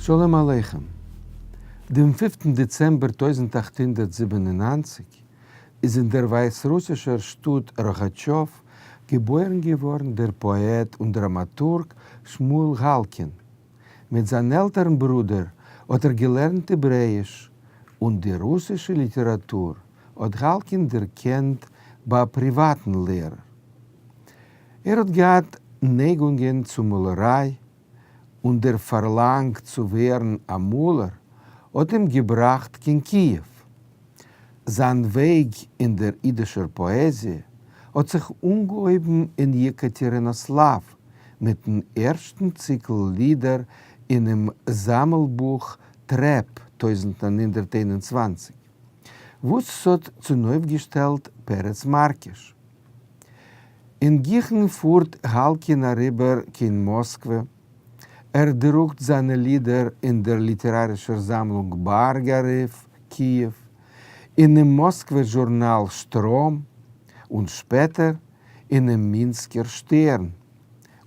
שלום עליכם. דעם פינפטן דעצעמבער 1897 איז אין דער ווייסרוסישער שטאט ראגאטשאוו געבוירן געווארן דער פאעט און דראמאטורג שמואל האלקין. מיט זיין עלטערן ברודער האט ער געלערנט העברעאיש און די רוסישע ליטעראטור האט האלקין דערקענט ביי א פריוואטן לערער. ער האט געהאט נייגונגען צו מאלעריי און דער פארלאנג צו ווערן א מאלער האט אים געבראכט קיין קיעוו. זיין וועג אין דער אידישער פאעזיע האט זיך אנגעהויבן אין יעקאטערינאסלאוו מיטן ערשטן ציקל לידער אינעם זאמלבוך טרעפ 1921, וואס ס'האט צונויפגעשטעלט פרץ מארקיש. אין גיכן פארט האלקין אריבער קיין מאסקווע, ער דרוקט זיינע לידער אין דער ליטערארישער זאמלונג בארג-אריף, קיעוו, אינעם מאסקווער זשורנאל שטראם, און שפעטער אינעם מינסקער שטערן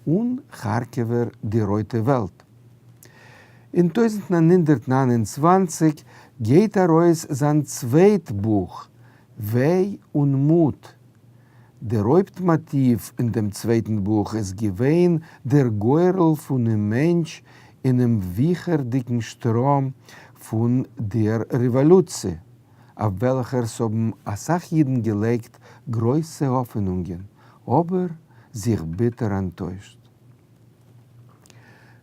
און כארקעווער די רויטע וועלט. אין 1929 גייט ארויס זיין צווייט בוך וויי און מוט. דער הויפט מאטיוו אין דעם צווייטן בוך איז געווען דער גורל פונעם מענטש אינעם וויכערדיגן שטראם פון דער רעוואלוציע, אויף וועלכער ס'האבן אסאך אידן געלייגט גרויסע האפענונגען, אבער זיך ביטער אנטוישט.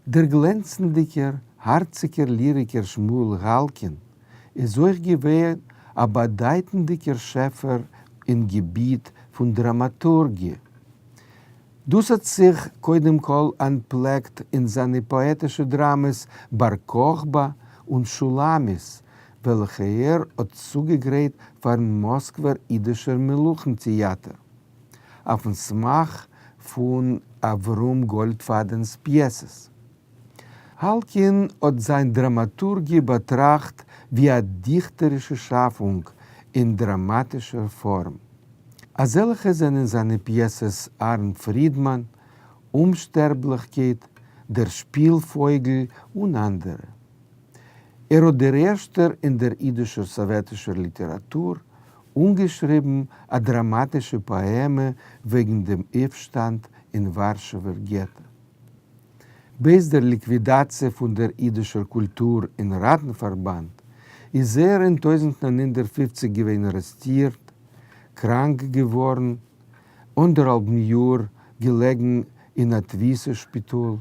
דער גלענצנדיקער, הארציקער ליריקער שמואל האלקין איז אויך געווען א באדייטנדיקער שעפער אין געביט פון דראמאטורגיע. דאס האט זיך קודם כל אנטפלעקט אין זיינע פאעטישע דראמעס בר כוכבא און שולמית, וועלכע ער האט צוגעגרייט פארן מאסקווער אידישער מלוכן-טעאטער. אויפן סמך פון אברהם גאלדפאדענס פיעסעס. האלקין האט זיין דראמאטורגיע באטראכט ווי א דיכטערישע שאפונג אין דראמאטישער פארם. אזעלכע זענען זיינע פיעסעס אהרן פרידמאן, אומשטערבליכקייט, דער שפיל-פויגל און אנדערע. ער האט דער ערשטער אין דער אידישער סאוועטישער ליטעראטור אנגעשריבן א דראמאטישע פאעמע וועגן דעם אויפשטאנד אין ווארשעווער געטא. בעת דער ליקווידאציע פון דער אידישער קולטור אין ראטן-פארבאנד איז ער אין 1950 געווען ארעסטירט, קראנק געווארן, אנדערהאלבן יאר געלעגן אין א תפיסה שפיטאל.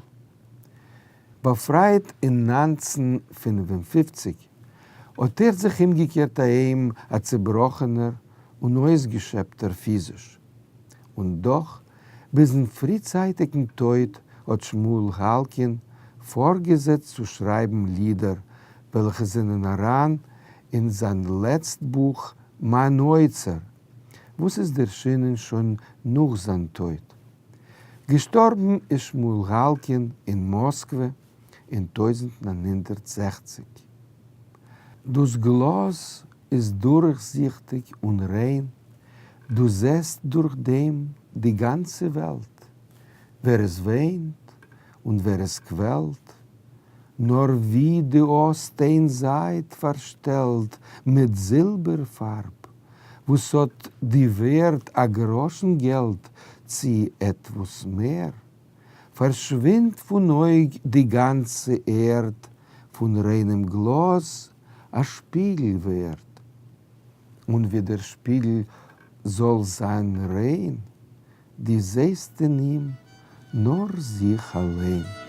באפרייט אין 1955 האט ער זיך אומגעקערט אהיים א צעבראכענער און אויסגעשעפטער פיזיש. און דאך, ביזן פריצייטיגן טויט האט שמואל האלקין פארגעזעצט צו שרייבן לידער וועלכע זענען אריין אין זיין לעצט בוך מיין אוצר וואס איז ערשינען שוין נאך זיין טויט. געשטארבן איז שמואל האלקין אין מאסקווע אין 1960. דאס גלאז איז דורכזיכטיג און ריין, דו זעסט דורך דעם די גאנצע וועלט, ווער עס וויינט און ווער עס קוועלט, נאר ווי דו האסט איין זייט פארשטעלט מיט זילבער פארב, וואס האט די ווערד א גראשן געלט צי עטוואס מער, פארשווינדט פון אויג די גאנצע ערד, פון ריינעם גלאז א שפיגל ווערט, און ווי דער שפיגל זאל זיין ריין, די זעסט אין אים נאר זיך אליין.